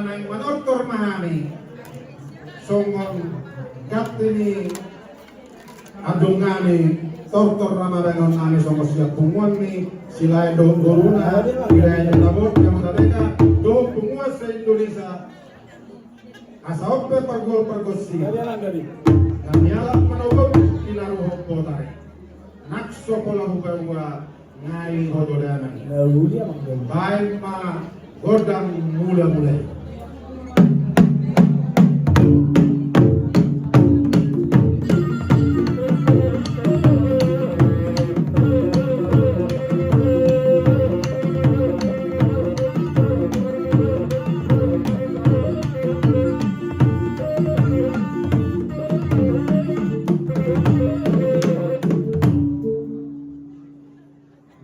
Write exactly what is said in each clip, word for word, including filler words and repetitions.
Naeng manortor ma hami songon ganti ni andung nami, tortor nama baenon nami songon siap punguan ni Silaen dohot boruna, Silaen dohot boruna, dohot punguan se-Indonesia. Asa on pe pargual pargonsi na nialap manogot di na ruhon botari. Nang so pola hubaua ngai ho do damang. Baen ma gondang mula-mula i.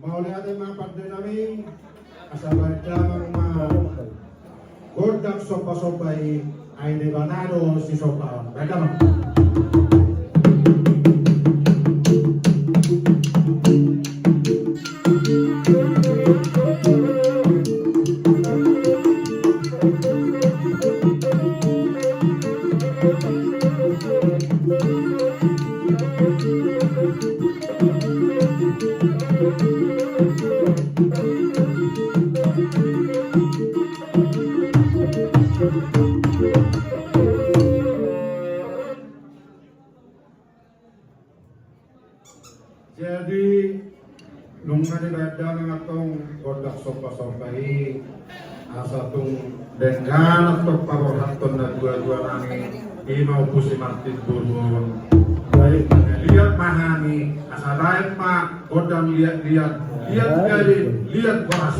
Mauliate ma pande nami, asa baen damang ma gondang somba-somba i, ai Debata do sisombaon. Baen damang. Jadi nunga dibaen damang antong gondang somba-somba i, asa tung denggan antong paborhathon na tua-tua nami, i ma Ompu si Martin boru on. Baen ma liat ma hami, asa baen ma gondang liat-liat, liat gale, liat horas.